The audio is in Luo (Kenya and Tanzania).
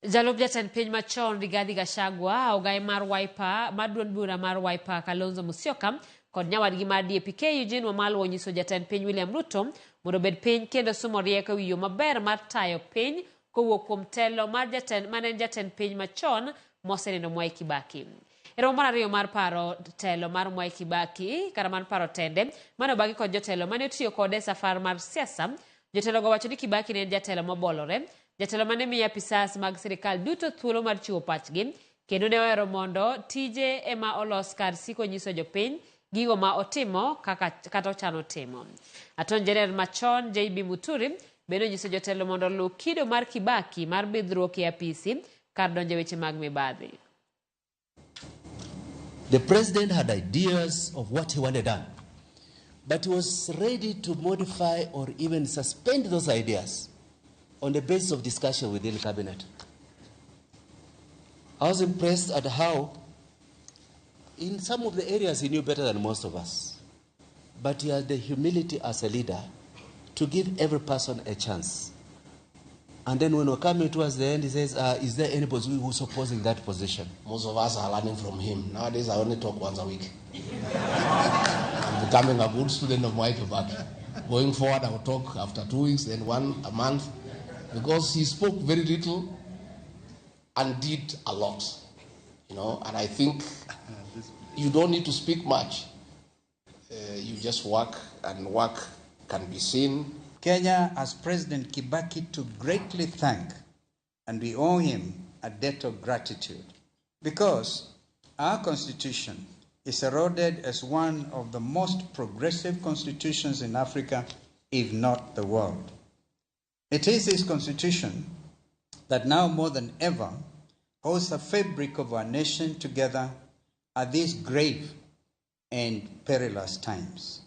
Jalup jatend piny machon Rigathi Gachagua, ogaye mar Wiper mar duond bura mar Wiper Kalonzo Musyoka kod nyawadgi mar DAP-K Eugene Wamalwa onyiso jatend piny William Ruto mondo obed piny kendo somo rieko ewi yo maber mar tayo piny kowuok kuom telo mar jatend mane en jatend piny machon mosenindo Mwai Kibaki. E romo mar ariyo mar paro telo mar Mwai Kibaki kata mar paro tende mane obagi kod jotelo mane otiyo kode e safar mar siasa, jotelogo wacho ni Kibaki ne en jatelo mobolore, jatelo mane miyo apisas mag sirikal duto thuolo mar chiwo pachgi kendo ne ohero mondo tije ema olos kar siko nyiso jopiny gigo ma otimo kaka kata ochano timo. Attorney General machon JB Muturi bende onyiso jotelo mondo oluw kido mar Kibaki mar bidhruok e apisi kar donjo e weche mag mibadhi. The president had ideas of what he wanted done, but he was ready to modify or even suspend those ideas on the basis of discussion within cabinet. I was impressed at how, in some of the areas, he knew better than most of us. But he had the humility as a leader to give every person a chance. And then when we're coming towards the end, he says, is there anybody who's opposing that position? Most of us are learning from him. Nowadays, I only talk once a week. I'm becoming a good student of Mwai Kibaki. Going forward, I will talk after 2 weeks, then one a month, because he spoke very little and did a lot. And I think you don't need to speak much. You just work, and work can be seen. Kenya has President Kibaki to greatly thank, and we owe him a debt of gratitude, because our constitution is heralded as one of the most progressive constitutions in Africa, if not the world. It is this constitution that now more than ever holds the fabric of our nation together at these grave and perilous times.